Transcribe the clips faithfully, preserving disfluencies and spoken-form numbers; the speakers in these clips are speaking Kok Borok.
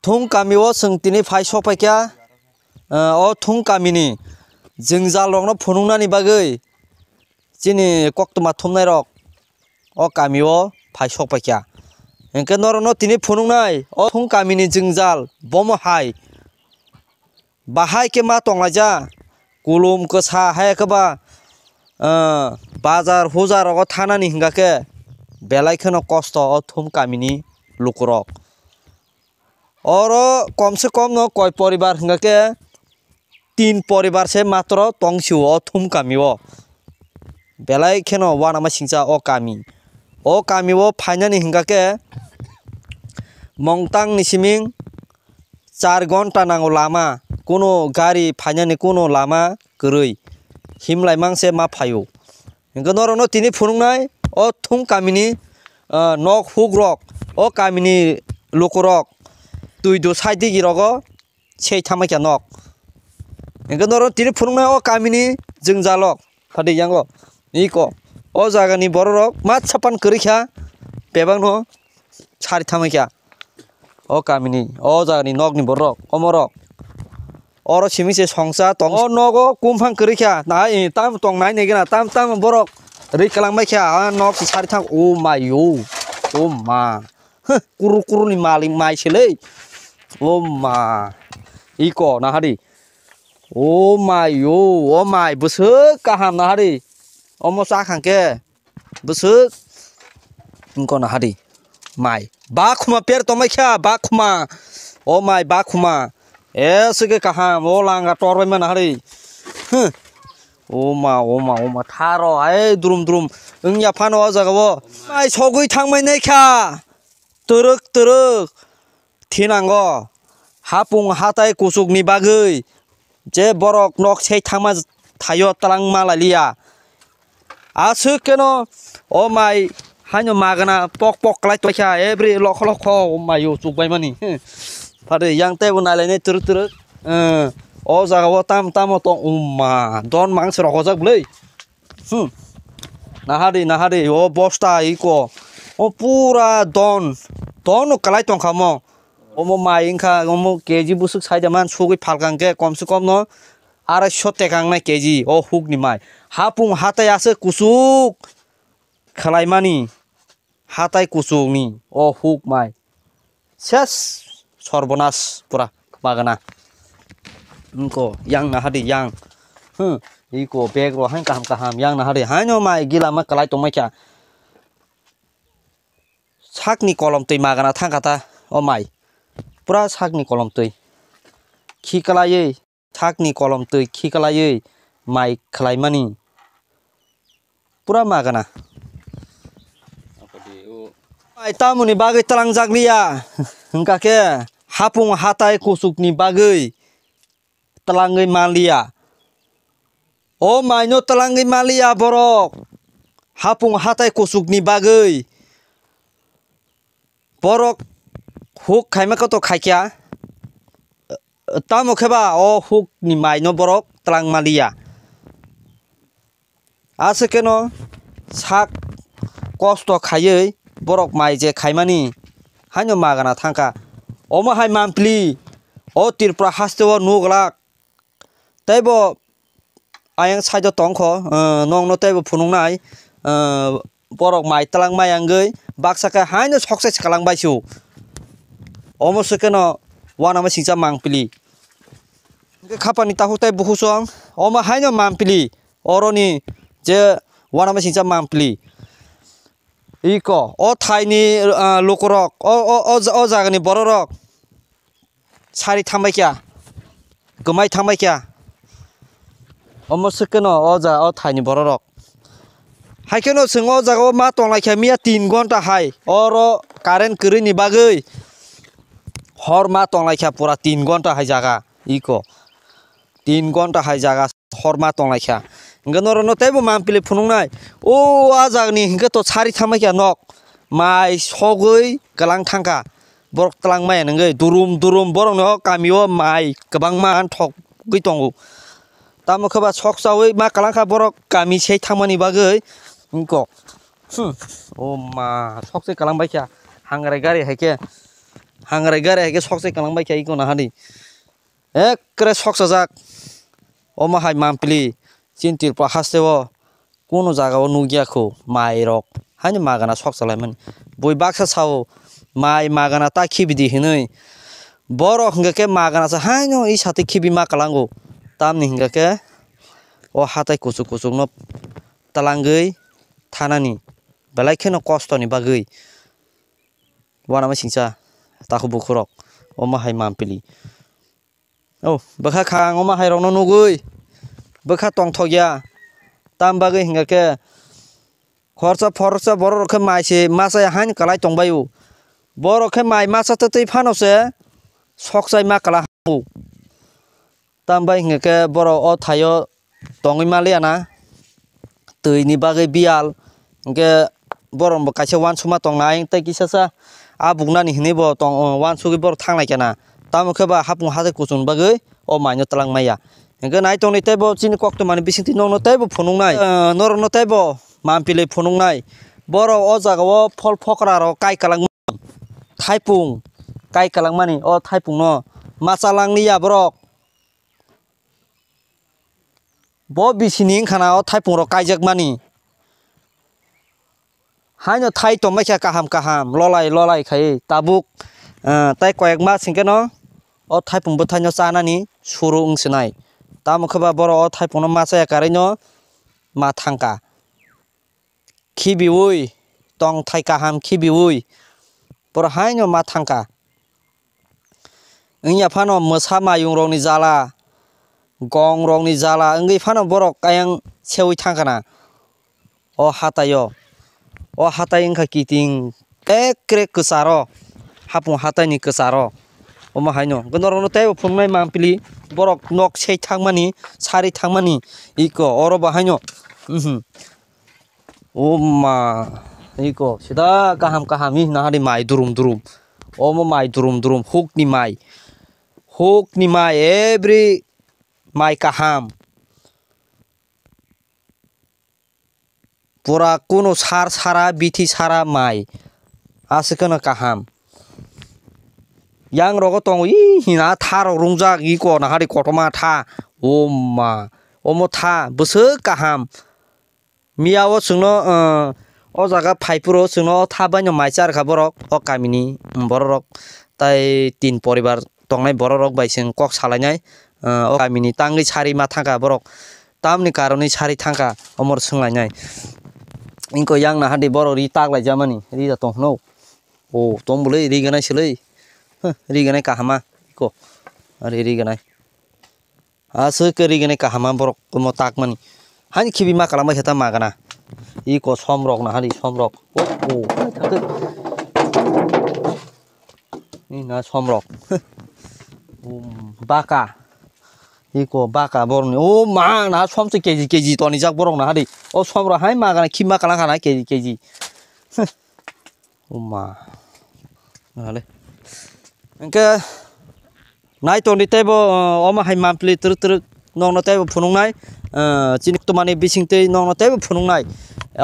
Thung kami o chwng tini phai sok paikha, ah, o Thung kamini jwngjal rokno phunuknani bagwi chini koktwma thumnai rok o kami o phai sok paikha. Hinkhe norokno tini phunuknai o Thung kamini jwngjal bomo hai bahai khe ma tonglaijak, kulum kwsa hai khe ba, ah, bazar hujar rogo thanani hinkha khe belai kheno kosto o Thum kamini lukurok. Oro komse kom no koi poribar hinkha khe tin poribar se matro tong sio o Thum kami o. Belai kheno uanama singcha o kami. O kami o phainani hinkha khe mongtang ni siming char gonta nango lama, kuno gari phainani kuno lama kwrwi, himlai mangse ma phaio. Hinkhe norokno tini phunuknai o Thung kamini, ah, nok hukrok, o kamini lukurok twi do sai digi rogo sei thangma khe nok. Hinkhe norok tini phunuknai o kamini jwngjalok phadi yango iko o jagani bororok ma sapan kwrwi kha bebakno sari thangma kha o kamini o jagani nokni bororok omorok. Oro simi se songsa tong o nogo kumphang kwrwi kha na tam tong nai nai gana tam tam borok rwi kwlang bai kha a nok sari thang o mayo o ma. Huh, kuru kuru ni malik mai se le. O ma. Iko nahari. O mai yo, o mai bwswk kaham nahari. Omo cha khang khe bwswk. Iko nahari. Mai. Bakhuma per tomai kha, bakhuma. O mai bakhuma. E sike kaham, o langa tor bai mana hari. Huh. O ma, o ma, o ma, tharo, ai, drum, drum. Wngya phano o jaga o. Mai sogwi thangmai nai kha. Twrwk, twrwk. Thinango. Hapung hatai kuchukni bagwi. Je borok nok sei thangma thaio twlang ma laliya. Aswk keno o mai haino magana pok pok kwlai tongkha, every lokho lokho o mai o chukbaimani. Phade yang teibo nailainai twrwk twrwk. Eh, o jaga o tam tamo tong, umma, don mangse rokojak bwlwi. Hmm. Nahadi, nahadi, o bosta iko. O pura don, don kwlai tongkha mo. Omo mai wngkha, omo K G bwswk saida man sugwi phalkang khe komse kom no arai sho tekang nai K G o huk ni mai. Hapung hatai aswk kuchuk khwlaimani, hatai kuchuk ni o huk mai. Ses sorbonas pura bagana. Wngko yang nahadi yang. Hmm, iko bag ro hain kaham kaham yang nahadi haino mai gila ma kwlai tongmai kha. Sakni kolom twi magana thangkha ta o mai. Pura sakni kolom twi. Khiklaiwi, sakni kolom twi khiklaiwi mai khwlaimani. Pura magana. Mai tamoni bagwi twlangjak liya. Hwnkha khe hapung hatai kuchukni bagwi twlangwi manliya. O maino twlangwi manliya borok. Hapung hatai kuchukni bagwi. Borok huk khaima koto khaikya. Tamo khe ba o hukni maino borok twlang manliya. Aswk keno sak kosto khaiwi borok mai je khaimani haino magana thangkha. Omo hai mampli o Tripura haste o nuglak. Teibo ayang side o tongkho, eh, nongno teibo phunuknai, eh, borok mai twlang mai wngwi baksa khe haino sokse swkang bai su. Omo se keno uanama singcha mampli. Hwnkhe khapani takhuk tei bukhuk song omo haino mampli. Oroni je uanama singcha mampli. Iko, o thaini, ah, lukurok, o, o, o, o jagani bororok sari thangbai kha, gwmai thangbai kha. Omo swkeno o ja, o thaini bororok. Haikheno chwng o jagao ma tonglai kha miya tin gonta hai. Oro current kwrwini bagwi hor ma tonglai kha pura tin gonta hai jaga. Iko. Tin gonta hai jaga hor ma tonglai kha. Hwnkhe norokno teibo mampli phunuknai. O, a jagani hwnkhe to sari thangbai kha nok. Mai sogwi kwlang thangkha. Borok twlang maya nungwi durum durum borokni o kami o mai kwbangma thokgwi tongo. Tamo khe ba sok chawi ma kwlang kha borok kami sei thangmani bagwi. Wngkok. Hmm. O ma, sok se kwlang bai kha. Hangrai gari hai khe. Hangrai gare hai khe sokchai kwlangbai khe iko nahadi. Ekre soksajak. Omo hai mampli chini Tripura haste o kunu jaga o nukya kho mai rok. Haino magana sokchalaimani. Bui baksa sao mai magana ta khibidi hinui. Borok hwnkhe khe magana sa haino i sati khibi ma kwlango. Tamni hwnkhe khe o hatai kuchuk kuchuk no twlangwi thanani belai kheno kosto ni bagwi. Uanama singcha takhuk bukhuk rok omo hai mampili. O bwkha kha ang omo hai rokno nugwi bwkha tongthok ya. Tam bagwi hingkha khe khoroksa phoroksa borok rok khe mai se masa ya haino kwlai tongbai o. Borok khe mai masa twtwi phano se sokchai ma kwla o. Tambai hingkha khe borok o thaio tongwi manliya na, twi ni bagwi biyal, hingkhe borok bo kaisa uansukma tongnai tei kisa sa a buknani hinwi bo tong uansugwi borok thanglai kha na. Tamo khe ba hapung hathai kuchung bagwi o mai no twlang maya. Hingkhe nai tongni tei bo chini koktwmani bisingtwi nokno tei bo phunuknai, norokno tei bo mampili phunuknai. Borok o jaga o phol phokra rok kai kwlangma. Thaipung kai kwlangmani o thaipung no macha lang liya borok. Bo bisini wngkha na o thaipung rok kaijak mani. Haino thai tongbai kha kaham kaham lolai lolai khai tabuk, ah, tei koyek mas hingke no o thaipung bwthai no chanani suru wng sinai. Tamo khe ba borok o thaipung no machaya karwi no ma thangkha. Khibiwi, tongthai kaham khibiwi, borok haino ma thangkha. Wngya phano mwsa mayung rokni jala, gong rokni jala wngwi phano borok ayang seui thangkha na o hataio. O hatai wngkha kiting ekre kwcharo, hapung hataini kwcharo. Omo haino norokno teibo phunuknai mampili borok nok sei thangmani, sari thangmani iko oro bo haino, mhm. O ma, iko sida kaham kaham hi nahari mai durum durum. Omo mai durum durum, hukni mai. Hukni mai, every mai kaham. Pura kunu sar sara, bithi sara mai. Aswk no kaham. Yang rogo tongo, ih, hina tha rok rungjak, iko nahari kotorma tha. O ma, omo tha, bwswk kaham. Miya o chwngno, ah, o jaga phai phuru chwngno o tha bai no mai char kha borok, o kamini borok rok tai tin poribar tongnai borok rok bai chwng kok salainai, ah, o kamini tangwi sari ma thangkha borok, tamni karonwi sari thangkha omo rok swnglainai. Wngkha yang nahardi borok ri tak lai jamani, ri da tong phano. O tong bwlwi ri ganai swlwi, huh, ri ganai kahama iko, ari ri ganai. Aswk khe ri gwnai kaham borok omo takmani. Haini khibi ma kwlangma khe ta ma gana. Iko somrok nahari somrok. O, o, thakhe. Ni na somrok. Um, baka. Iko baka borokni. O ma na som se keji keji tonijak borok nahari. O somrok hai ma gana khibi ma kwlang khana keji keji. Uma. Nale. Hingke nai tongdi teibo, uh, omo hai mampli twrwk twrwk nokno teibo phunuknai, uh, chini tumani bisingtwi nokno teibo phunuknai.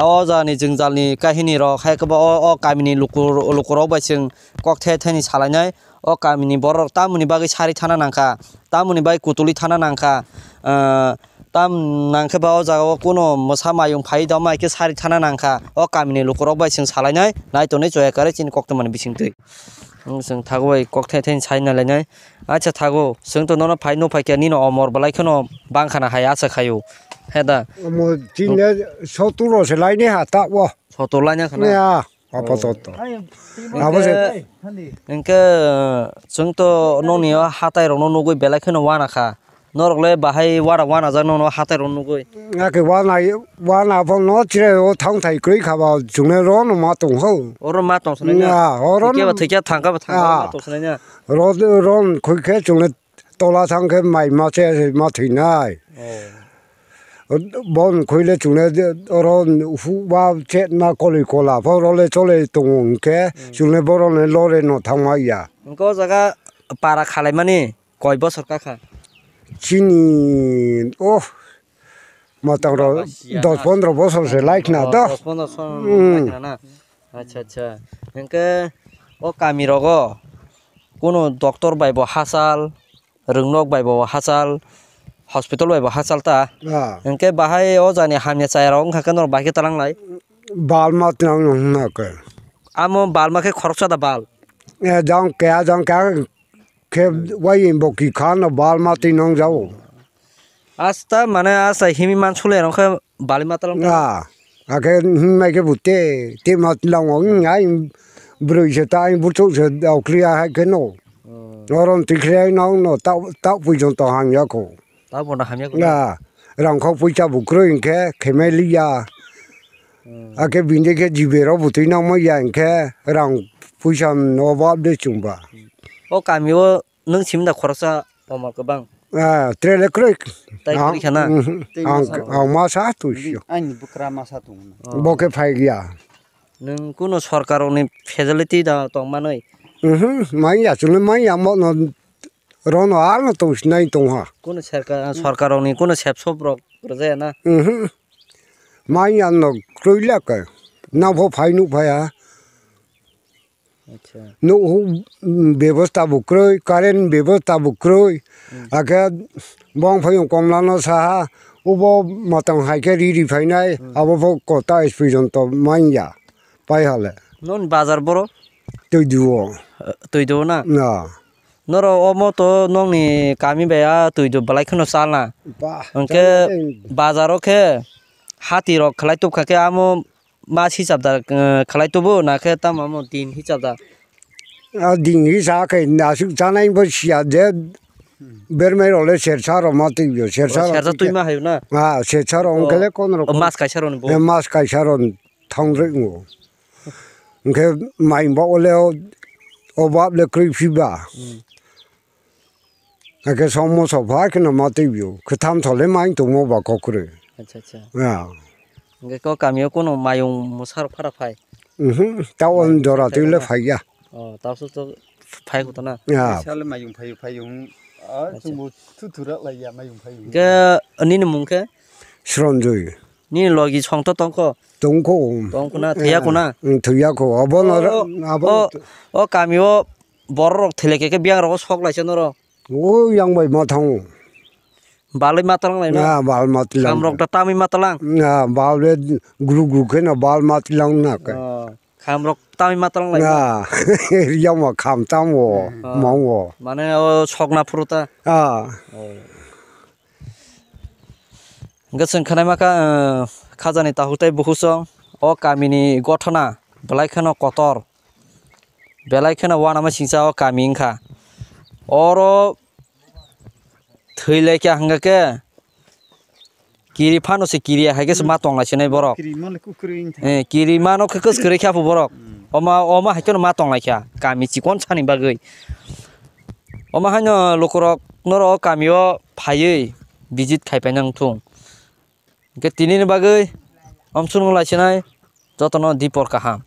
O jani jwngjalni kahini rok hai khe bo o, o kamini luku, lukurok bai chwng kok the theni salainai. O kamini borok tamoni bagwi sari thana nangkha, tamoni bagwi kutulwi thana nangkha, uh, Tam nangkhe ba o jaga o kuno mwsa mayung phai da, mai khe sari thana nangkha. O kamini lukurok bai chwng salainai, nai tonwi choya kwrwi chini koktwmani bisingtwi. Wng chwng thago bai kok the the sai nai lainai. Acha thago, chwng to nono phai nuk phai khe nini omor belai kheno bang khana hai acha khaio. He da? Omo chini sotur rok se laini ha ta o. Sotur laina khana? Ya. Apatot. Abo se. Hingke, chwng to nokni o hatai rokno nugwi belai kheno wana kha. Norok le bahai wana wana jak nono hatai rok nugwi. Ake wana, wana bo no chire o thang thai kwrwi kha ba chwng le ro no ma tong ho. Oro ma tong sanai na. Ya, oro thikya ba no. Thikya thangka ba thangka Ah. Ma tong sanai na. Ro, ro khui khe chwng le Tola thang khe mai ma che ma thwinai. Oh. Bon khuile chwngno oro huk ba chet ma koloi kola pho role chole tongo hwnkhe Hmm. chwngno borokno lore no thangma ya. Hwnkhe o jaga para khalaimani koi bosor kakha? Chini, oh, matang rok Basi ya dos na. Pondro bosor se lai khna Oh, do. Dos pondro son Hmm. Lai khna na. Acha, acha. Hwnkhe o kami rogo kunu doctor bai bo hachal, rwngnok bai bo hachal, hospital bai bo hachal ta. Ah. Hwnkhe bahai o jani hamya chaya rok wngkha khe norok bahai khe talang lai. Bal ma twnang nung na khe. Amo bal ma khe khoroksa da bal. Eh, jang kya, jang kya khe wai bo ki khan bal ma twi nung jao. Asta mane asta himi man sule rong khe bali ma talang. Ah, akhe himai khe bute, te ma tlang o, ai broi se ta, ai buchuk se, okli a hai khe no. Hmm. Oron tikhle no, no, ta, ta pui jon to hang ya kho. Ta bo na hamya ko. Na, rang kho puisa bu kroi hwnkhe khemai liya. Hmm. Akhe bini khe jibe rok butui nangma ya hwnkhe rang puisa no obab de chwngba. O kami o nwng simi da khoroksa omor kwbang? Ah, tre le kroi. Tai ang, kroi khana? Mhm. Tei ang, masa rok. Ang masa tu sio. Ani bukra masa tu. Oh. Bo khe phai ya. Nwng kuno sorkar ni facility da tong manoi? Mhm, mai ya, chwngno mai ya, mo no Rono ano tong sinai tong ha. Kuno serka-, sorkarokni kuno sep sop rok rwjaya na? Mhm. Manya no kroila ka. Nang pho phai nuk phai ha. Acha. Nuk hu, mm, bebosta bo kroi, current bebosta bo kroi. Hmm. Akhe bong phai komla no saha, ubo matang hai khe ri ri phainai, hmm, abo pho kota S P jon to manya. Pai hale. Non bazar boro? Twi duo. Eh, twi duo na? Na. Norok omo to nokni kami bai a twi do belai kheno chalna. Ba, hwnkhe chalna tei. Bazaro khe hati rok khlai tubkha khe amo mas hisab da, eh, khlai tubu na khe tamo amo din hisab da? A din hisab khe nasuk chanai bo siya je bermai rok le sersa rok ma twi yo, sersa rok sersa twi twi ma hayo na? Ah, sersa rok. Oh, wngkhe le kono rok. Oh, mas kaisa rok ni bo? Eh, mas kaisa rok thang rwi wngo. Hwnkhe mai ba ole o, o bab le kwrwi phiba. Hmm. Hwnkhe somo sopha kheno ma twi bio. Kwtham thole mai tongmo ba kok kwrwi. Acha, acha. Ya. Hwnkhe kok kamio kono mayung mwsarok phara phai? Mhm, ta on jora twi le phai ya. Oh, ta so to phai kuto na? Ya. Sale mayung phayu phayu. Ah, acha. Chumbo thu thu rak lai ya mayung phayu. Hwnkhe nini mung khe? Sronjoi. Nini logi songto tongkho? Tongkho. Tongkho na, thwiya kho na? Mm, thwiya kho. Abo no, o, abo o, o kami o borok rok thwilai khe, khe biyang rogo sok laisa norok. O yang bai ma thango. Balai ma talang lai no? Na, bal ma talang. Kam rok da tamwi ma talang? Na, bal le gru gru khe no bal ma talang na khe. Oh, kam rok tamwi ma talang lai no? Na, yang ma kam tam wo, hmm, mong wo. Mane o sok na phuru ta? Ah. Oh. Hwnkhe chwng khwnai ma kha, eh, khajani takhuk tei bukhuk song o kamini gothona belai kheno kotor, belai kheno uanama singcha o kami wngkha. Oro thwi lai kha hwnkhe kiri phano se kiri hai khe se ma tong lai sinai borok. Kiri mano kukrwi wngkha. Eh, kiri mano khe kwskwrwi khe aphuru borok. Hmm. Oma, oma hai kheno ma tong lai kha kami chikon sani bagwi. Omo haino lukurok norok o kamio phaiwi visit khai paina wngthung. Hwnkhe tinini bagwi omsukno laisinai jotono dipor kaham.